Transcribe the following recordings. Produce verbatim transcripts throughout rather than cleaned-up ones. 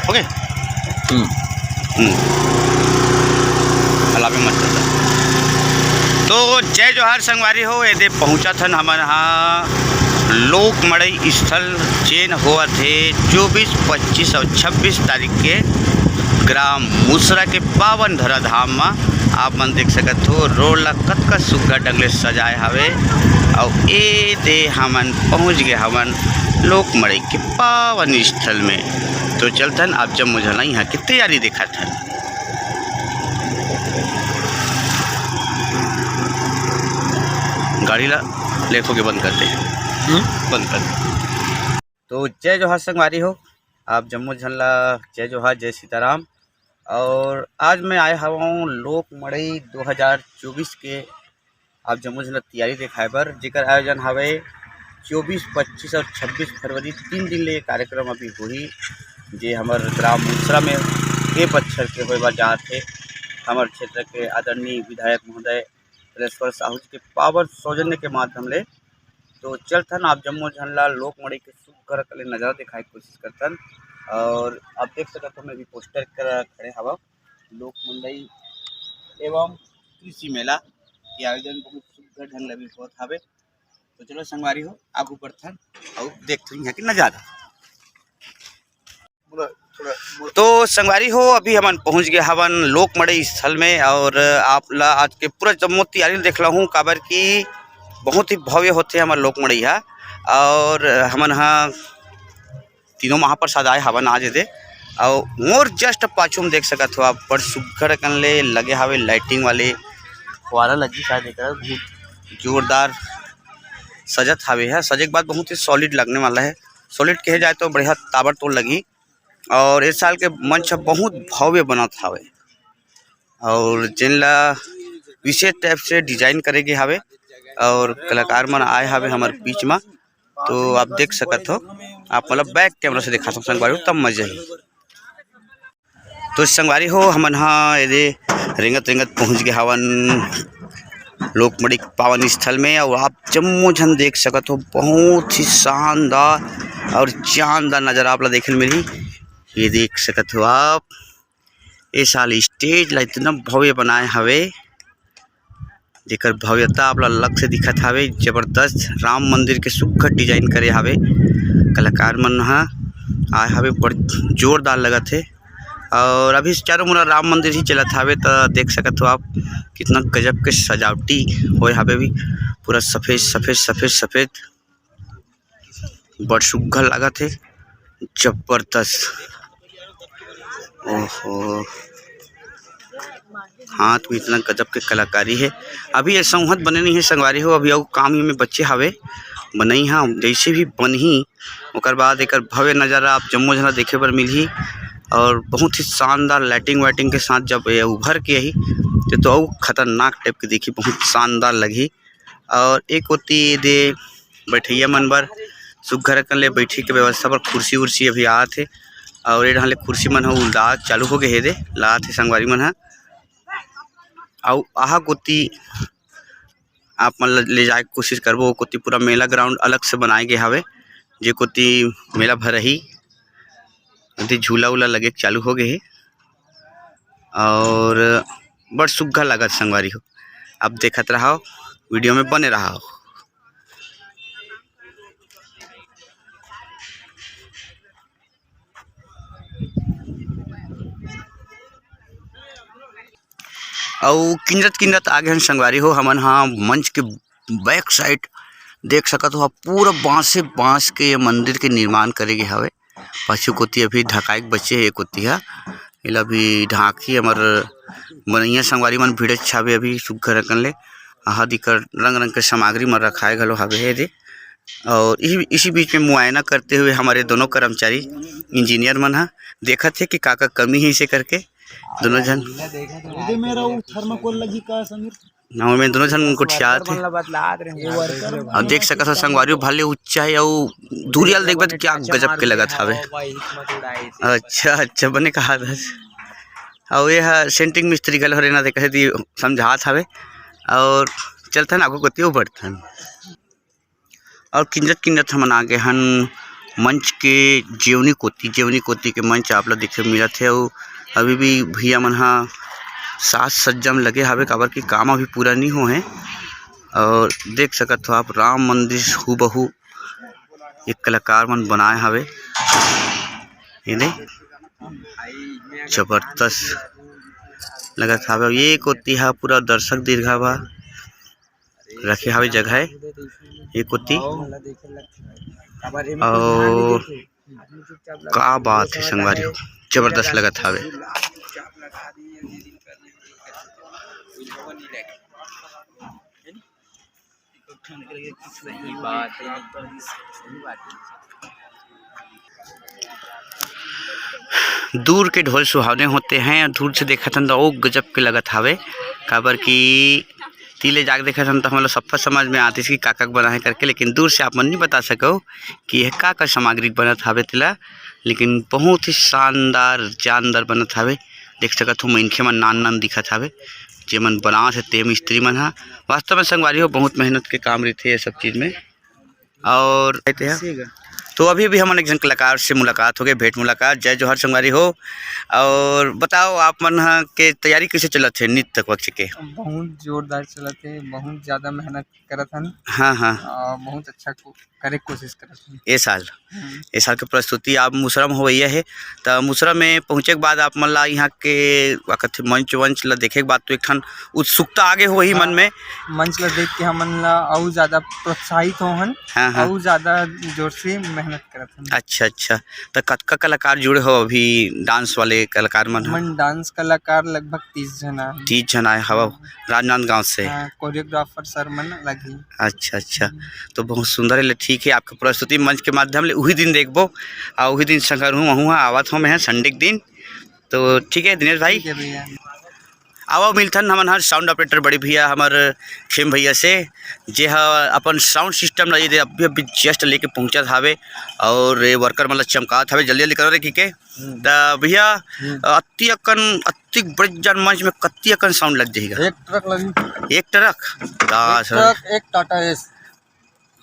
ओके। हम्म। हम्म। हलावे मत कर। तो जय जोहार संगवारी हो, एदे पहुँचत हन हमन हा लोक मड़ई स्थल, जेन होवत हे चौबीस, पच्चीस और छब्बीस तारीख के ग्राम मुसरा के पावन धरा धाम मा। आप मन देख सकत हो, रोड ला कतका सुग्घर ढंग ले सजाए हावे। अउ एदे हमन पहुँच गे हवन लोक मड़ई के पावन स्थल में। तो चलथन, आप जम्मो झन ला इहाँ के तैयारी देखाथन। गाड़ी ला लेथो के बंद कर दे। हम्म? बंद कर दे। तो जय जोहार संगवारी हो, आप जम्मो झन ला जय जोहार, जय सीताराम। और आज मैं आए हवं लोक मड़ई दो हज़ार चौबीस के आप जम्मो झन ला तैयारी देखाए बर, जेकर आयोजन हवे चौबीस, पच्चीस और छब्बीस फरवरी, तीन दिन ले ये कार्यक्रम अभी होही, जे हमर ग्राम मुसरा में ए पच्छर के होए बर जात हे। हमर क्षेत्र के आदरणीय विधायक महोदय प्रेश्वर साहू जी के पावन सौजन्य के माध्यम ले। तो चलथन, आप जम्मो झन ला लोक मड़ई के सुग्घर अकन ले नजारा देखाए के कोशिश करथन। और आप देख सकत हो, मैं भी पोस्टर कर खड़े हवं, लोक मंडई एवं कृषि मेला के आयोजन बहुत सुग्घर ढंग ले भी होत हावे। तो चलो संगवारी हो, आगू बढ़थन अउ देखथन यहाँ के नजारा। तो संगवारी हो, अभी हमन पहुँच गए हवन लोक मड़ई स्थल में और आप ला आज के पूरा जम्मो तैयारी देख लहूँ, काबर कि बहुत ही भव्य होथे हमर लोक मड़ई हा। और हमन हा तीनों महाप्रसाद आए हवन आज एदे। अउ मोर just पाछू में देख सकत हो आप, बड़ सुग्घर अकन ले लगे हावे lighting वाले फुहारा लगी शायद, एकर बहुत जोरदार सजत हावे है। सजे के बाद बहुत ही solid लगने वाला है। Solid कहे जाए तो बढ़िया ताबड़तोड़ लगी। और इस साल के मंच ह बहुत भव्य बनत हावे और जेन ला विशेष type से design करे गे हावे और कलाकार मन आए हावे हमर बीच मा। तो आप देख सकत हो, आप मतलब back camera से दिखाथों संगवारी हो, तब मजा ही। तो संगवारी हो, हमन हा एदे रेंगत रेंगत पहुँच गए हवन लोक मड़ई पावन स्थल में। और आप जम्मो झन देख सकत हो, बहुत ही शानदार और जानदार नजारा आप ला देखे मिलही। ये देख सकत हो आप, ए साल stage ला इतना भव्य बनाए हवे, जेकर भव्यता आप ला अलग से दिखत हावे। जबरदस्त राम मंदिर के सुग्घर design करे हावे कलाकार मन हा, आए हावे, बड़ जोरदार लगत हे। और अभी चारों मुड़ा राम मंदिर ही चलत हावे, त देख सकत हो आप कितना गजब के सजावटी होए हावे। भी पूरा सफेद सफेद सफेद सफेद, बड़ सुग्घर लागत हे, जबरदस्त। ओहो, हाथ में इतना गजब के कलाकारी हे। अभी ये संवत बने नहीं है संगवारी हो, अभी अउ काम ही में बच्चे हावे, बनई हा। जैसे भी बनही, ओकर बाद एकर भव्य नजारा आप जम्मो झन ला देखे बर मिलही। और बहुत ही शानदार lighting वाइटिंग के साथ जब ये उभर के आही, तो, तो अउ खतरनाक type के दिखी, बहुत शानदार लगही। और एक ओती दे बैठइया मन बर सुग्घर अकन ले बैठे के व्यवस्था बर कुर्सी उर्सी अभी आत हे। और ये डहान ले कुर्सी मन ह उलदा चालू हो गए हे दे, लात हे संगवारी मन ह। अउ आहा कोती आप मन ल ले जाए के कोशिश करबो, ओ कोती पूरा मेला ground अलग से बनाए गे हावे, जे कोती मेला भरही, ओती झूला उला लगे के चालू हो गए हे। और बड़ सुग्घर लागत संगवारी हो, आप देखत रहो, video में बने रहो। अउ किंजत किंजत आगे हन संगवारी हो, हमन हा मंच के back side देख सकत हो, पूरा बांसे बांस के ये मंदिर के निर्माण करे गे हवे। पाछू कोती अभी ढकाई के बचे हे, कोती हा एला अभी ढांकही। हमर बनइया संगवारी मन भिड़े छाबे अभी सुग्घर अकन ले। आहा दिकर रंग रंग के सामग्री मन रखाए घलो हवे हे दे। और इसी, इसी बीच में मुआयना करते हुए हमारे दोनों कर्मचारी इंजीनियर मन हा देखत हे कि का का कमी हे इसे करके। दोनों झन ये मेरा वो थर्माकोल लगी का समीर? ना, मैं दोनों झन गोठियात हे। अब देख सकत हो संगवारी हो, भले ऊंचा हे अउ दूरिया ले देखबे त क्या गजब के लगत हवे। अच्छा, अच्छा, बने कहा था। अउ ये हा सेंटिंग मिस्त्री घलो हरे ना, ते कहे दी समझात हवे। और चलथन आगू कोती बढ़थन। और किंजत किंजत हमन आगे हन मंच के जेवनी कोती, जेवनी कोती के मंच आप ला देखे मिलत हे। अउ अभी भी भैया मन ह साज सज्जा में लगे हावे, काबर कि काम अभी पूरा नहीं हो हे। और देख सकत हो आप, राम मंदिर हूबहू एक कलाकार मन बनाए हावे। ये दे, जबरदस्त लगत हावे। ये कोती हा पूरा दर्शक दीर्घा बा रखे हावे जगह हे, ये कोती। और का बात है संगवारी हो, जबरदस्त लगत हावे। दूर के ढोल सुहावने होते हैं, दूर से देखत हन त ओ गजब के लगत हावे, काबर कि तीर ले जाके देखत हन त हमन ला सफा समझ में आतिस कि का का बनाए करके, लेकिन दूर से आप मन नहीं बता सको कि यह का का सामग्री बनत हावे तेला, लेकिन बहुत ही शानदार जानदार बनत हावे। देख सकत हो मनखे मन नान नान दिखत हावे, जेमन बनावत हे ते मिस्त्री मन ह। वास्तव में संगवारी हो, बहुत मेहनत के काम रहिथे ये सब चीज में। और तो अभी भी हमन एक झन कलाकार से मुलाकात हो गए, भेंट मुलाकात। जय जोहार संगवारी हो। और बताओ, आप मन ह के तैयारी कैसे चलत हे नृत्य पक्ष के? बहुत जोरदार चलत हे, बहुत ज्यादा मेहनत करत हन। हाँ, हाँ। और बहुत अच्छा को-, करे के कोशिश करत हन। ए साल, हम्म। ए साल के प्रस्तुति आप मुसरा में होवइया हे, त मुसरा में पहुँचे के बाद आप मन ला यहाँ के का कथे मंच वंच ला देखे के बाद तो एक ठन उत्सुकता आगे होही हाँ। मन में। मंच ला देख के हमन ला अउ ज्यादा प्रोत्साहित होहन, हाँ, हाँ। अउ ज्यादा जोर से मेहनत करत हन। अच्छा, अच्छा। त कतका कलाकार जुड़े हो अभी डांस वाले कलाकार मन ह? मन डांस कलाकार लगभग तीस झन आए। तीस झन आए हवा हाँ। राजनांदगांव से? हाँ, कोरियोग्राफर सर मन लगी। अच्छा, अच्छा। हम्म। तो बहुत सुंदर है, ठीक है, आपके प्रस्तुति मंच के माध्यम ले उही दिन देखबो, आ उही दिन संगर हूँ, वहूँ आवत हूँ मैं संडे के दिन। तो ठीक है दिनेश भाई। ठीक है भैया। आवा मिलथन हमन हर साउंड ऑपरेटर बड़े भैया हमर खेम भैया से, जे ह अपन साउंड सिस्टम ला ये दे अभी, अभी जस्ट लेके पहुंचत हावे और ये वर्कर मन ला चमकात हावे, जल्दी जल्दी करो रे, ठीक है। हम्म। त भैया, हम्म। अत्ती अकन, अत्ती बड़े जान मंच में कत्ती अकन साउंड लग जाही गा? एक ट्रक लगी। एक ट्रक? एक दस ट्रक, एक टाटा एस।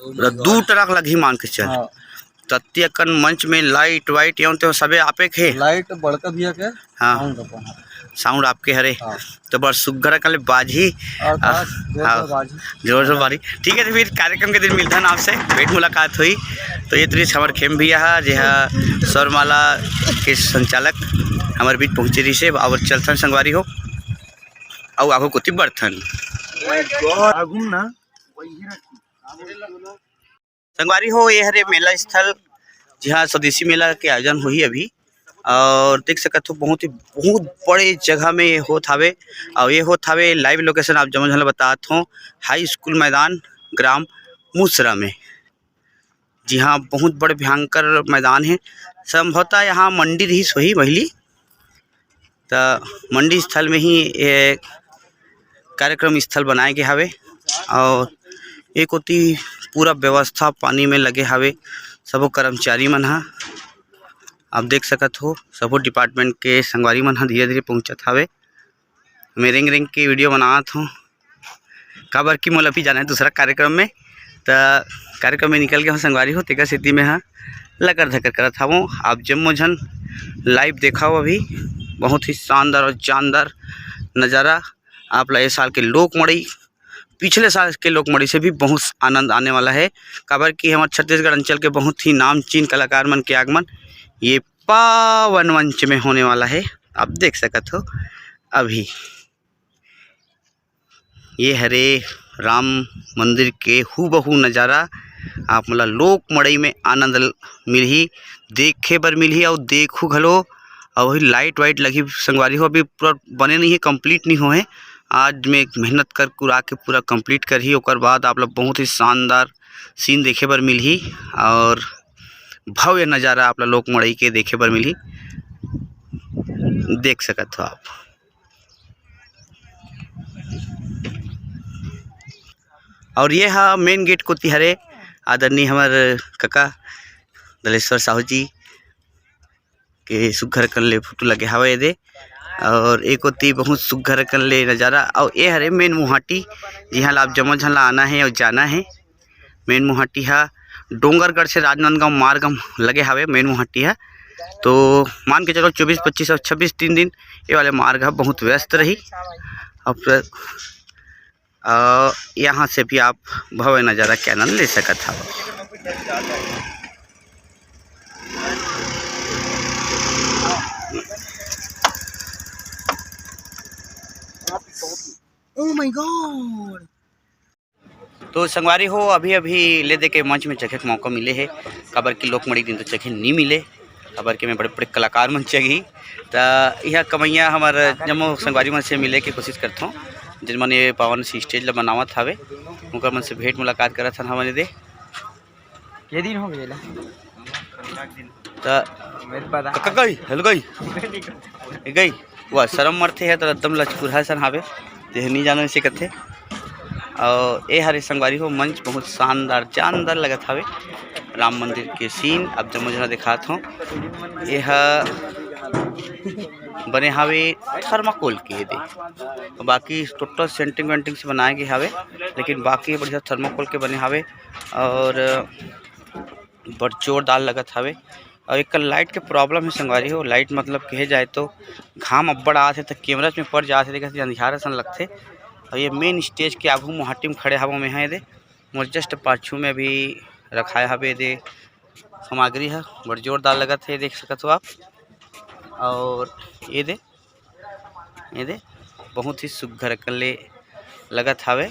मतलब दू ट्रक लगही मान के चल। हाँ। तत्ती अकन मंच में लाइट वाइट एवं तेवं सबे आपे के हे? लाइट बड़का भैया के, हाँ। साउंड अपन हरे। साउंड आपके हरे। हाँ। तो बड़ सुग्घर अकन ले बाजही। और आ, बस, जोर से हाँ, बाजही। जोर से बाजही। ठीक है, तो फिर कार्यक्रम के दिन मिलथन आपसे, भेंट मुलाकात होही। तो ये तरीस हमर खेम भैया हा, जे हा स्वरमाला के संचालक हमर बीच पहुँचे रहिसे। अब चलथन संगवारी हो, अउ आगू कोती बढ़थन। आगू ना। संगवारी हो, ये हरे मेला स्थल, जिहाँ स्वदेशी मेला के आयोजन होही अभी। और देख सकत हो, बहुत ही, बहुत बड़े जगह में ये होत हावे। और ये होत हावे, लाइव लोकेशन आप जम्मो झन ल बतात हो, हाई स्कूल मैदान, ग्राम मुसरा में, जिहाँ बहुत बड़े भयंकर मैदान है। संभवतः यहाँ मंडी रहिस होही पहली, त मंडी स्थल में ही ये कार्यक्रम स्थल बनाए गे हावे। और एक ओती पूरा व्यवस्था पानी में लगे हावे, सबो कर्मचारी मन ह। आप देख सकत हो, सबो डिपार्टमेंट के संगवारी मन ह धीरे-धीरे पहुँचत हावे। मैं रेंग-रेंग के वीडियो बनात हूँ, काबर कि मोला भी जाना है दूसरा कार्यक्रम में। त कार्यक्रम में निकल गया हूँ संगवारी हो, तेकर सेती में ह लकर धकर करत हवं। आप जम्मो झन लाइव देखाओ, अभी बहुत ही शानदार और जानदार नज़ारा। आप ला ये साल के लोक मड़ई, पिछले साल के लोक मड़ई से भी बहुत आनंद आने वाला है, काबर कि हमर छत्तीसगढ़ अंचल के बहुत ही नामचीन कलाकार मन के आगमन ये पावन मंच में होने वाला है। आप देख सकत हो, अभी ये हरे राम मंदिर के हूबहू नज़ारा। आप मन ला लोक मड़ई में आनंद ल-, मिलही, देखे बर मिलही और देखू घलो। और वही लाइट वाइट लगी संगवारी हो, अभी पूरा बने नहीं है, कंप्लीट नहीं होए। आज में एक मेहनत कर कुरा के पूरा कंप्लीट करही, ओकर बाद आप ला बहुत ही शानदार सीन देखे बर मिलही और भव्य नज़ारा आप ला लोक मड़ई के देखे बर मिलही। देख सकत हो आप। और ये हा मेन गेट कोती हरे आदरणीय हमर कका दलेश्वर साहू जी के सुग्घर कन ले फोटो लगे हावय एदे। और एक ओती बहुत सुग्घर कन ले नज़ारा। और ये हरे मेन मुहाटी, जिहाँ ला आप जम्मो झन ला आना है और जाना है। मेन मुहाटी हा डोंगरगढ़ से राजनांदगांव मार्ग हम लगे हावे, मेन मुहाटी है। तो मान के चलो चौबीस, पच्चीस और छब्बीस, तीन दिन ये वाले मार्ग ह बहुत व्यस्त रही। अब अ, यहाँ से भी आप भव्य नज़ारा के आनंद ले सकत हव। Oh my God! तो संगवारी हो, अभी-अभी ले दे के मंच में चघे के मौका मिले हे, काबर कि लोक मंडई दिन तो चघे नी मिले, काबर कि मैं बड़े-बड़े कलाकार मन चघी। त इहाँ कमइया हमर जम्मो संगवारी मन से मिले के कोशिश करथों, जिन मन ये पावन सी stage ला बनावत हावे, उनकर मन से भेंट मुलाकात करत हन हमन दे। के दिन हो गए ला? त मेरे पता। क-, क-, गई, हेल गई। ए गई। वाह, शरम मरथे है, त एकदम लचकुरहा सन हावे। तेह नी जानो इसे कथे। और ए हरे संगवारी हो, मंच बहुत शानदार, जानदार लगत हावे। राम मंदिर के scene अब जम्मो झन दिखात हों। ए ह बने हावे थर्माकोल के दे। बाकी total सेंटिंग वेंटिंग से बनाए गे हावे, लेकिन बाकी बढ़िया थर्माकोल के बने हावे। और बड़ जोरदार लगत हावे। और एकर light के problem हे संगवारी हो, light मतलब कहे जाए तो घाम अब्बड़ आत हे त cameras में पड़ जात हे, देखत अंधियार असन लगथे। और ये main stage के आगू मुहाटी में खड़े हावों मैं, हाँ, ये दे मोर just पाछू में अभी रखाए हावे ये दे सामग्री ह, बड़ जोरदार लगत हे, देख सकत हो आप। और ये दे ये दे, बहुत ही सुग्घर अकन ले लगत हावे।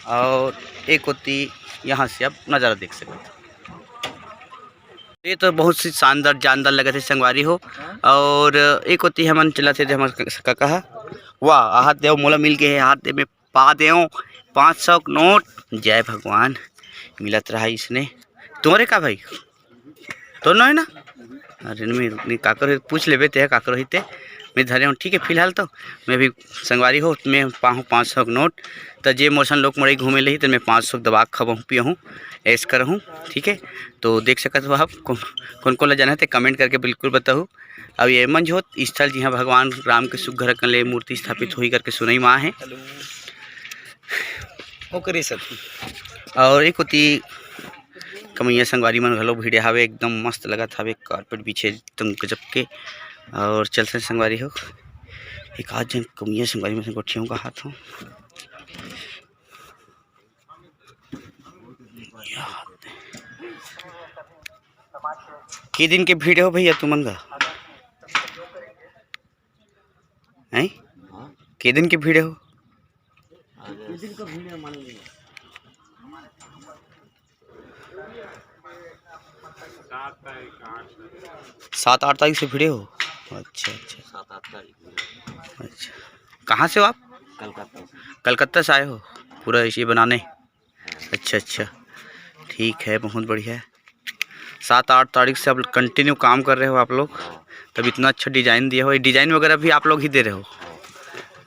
और एक ओती यहाँ से आप नज़ारा देख सकत हो। ये तो बहुत ही शानदार, जानदार लगत हे संगवारी हो। और एक ओती हमन चलत हे, हमर क-, कका ह, वाह, हाथ देव मोला मिल गए हे, हाथ दे में पा देव पाँच सौ के नोट। जय भगवान, मिलत रहा इसने। तुम्हारे का भाई? तो नहीं ना? अरे नहीं, नहीं, काकर होही पूछ लेबे, ते काकर होही ते। मैं धरे हूँ, ठीक है, फिलहाल तो मैं भी संगवारी हो, मैं पाहूँ पाँच सौ के नोट, त जे मोर सन लोक मंडई घूमे लेही, त मैं पाँच सौ के दबा के खबहूँ, पियहूँ, ऐश करहूँ, ठीक है। तो देख सकत हो आप, कौन, कौन, कौन ला जाना है, ते comment करके बिल्कुल बताहू। अब ये मंझोत स्थल, जिहाँ भगवान राम के सुग्घर अकन ले मूर्ति स्थापित होही करके सुनई मा हे। ओकरे सब। और एक ओती कमइया संगवारी मन घलो भिड़े हावे, एकदम मस्त लगत हावे, carpet बिछे एकदम गजब के। और चलथन संगवारी हो, एक आध झन कमइया संगवारी मन से गोठियाहूँ कहात हों। के दिन के भीड़ हो भैया तुमन का? हैं? के दिन के भीड़ हो? सात आठ तारीख से भिड़े हो? अच्छा, अच्छा। सात आठ तारीख में। अच्छा, कहाँ से हो आप? कलकत्ता से। कलकत्ता से आए हो पूरा ये बनाने? अच्छा, अच्छा, ठीक है, बहुत बढ़िया है। सात आठ तारीख से आप continue काम कर रहे हो आप लोग, तब इतना अच्छा design दिया हो। ये design वगैरह भी आप लोग ही दे रहे हो?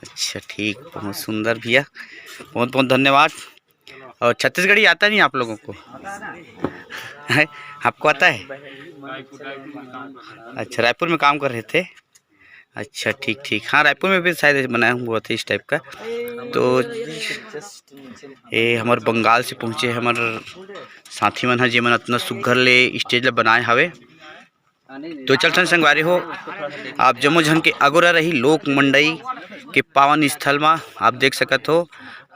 अच्छा, ठीक, बहुत सुंदर भैया, बहुत बहुत धन्यवाद। और छत्तीसगढ़ी आता नहीं आप लोगों को? है, आपको आता है? अच्छा, रायपुर में काम कर रहे थे। अच्छा, ठीक ठीक। हाँ, रायपुर में भी शायद बनाया हूँ, बहुत ही इस टाइप का। तो ये हमर बंगाल से पहुँचे हमर साथी मन ह, जेमन अतना सुग्घर ले stage ला बनाए हावे। तो चलथन संगवारी हो, आप जम्मो झन के अगोरा रही लोक मंडई के पावन स्थल मा। आप देख सकत हो,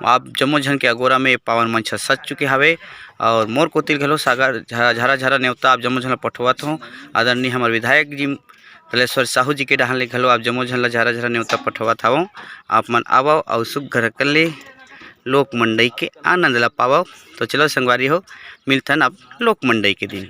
आप जम्मो झन के अगोरा में पावन मंच ह सज चुके हावे। और मोर कोतिल घलो सागर झरा झरा झरा नेवता आप जम्मो झन ल पठोवत हो। आदरणीय हमर विधायक जी कलेश्वर साहू जी के डहान ले घलो आप जम्मो झन ल झरा झरा नेवता पठोवत हावों। आप मन आवव अउ सुग्घर अकन ले लोक मंडई के आनंद ल पावव। तो चलो संगवारी हो, मिलथन आप लोक मंडई के दिन।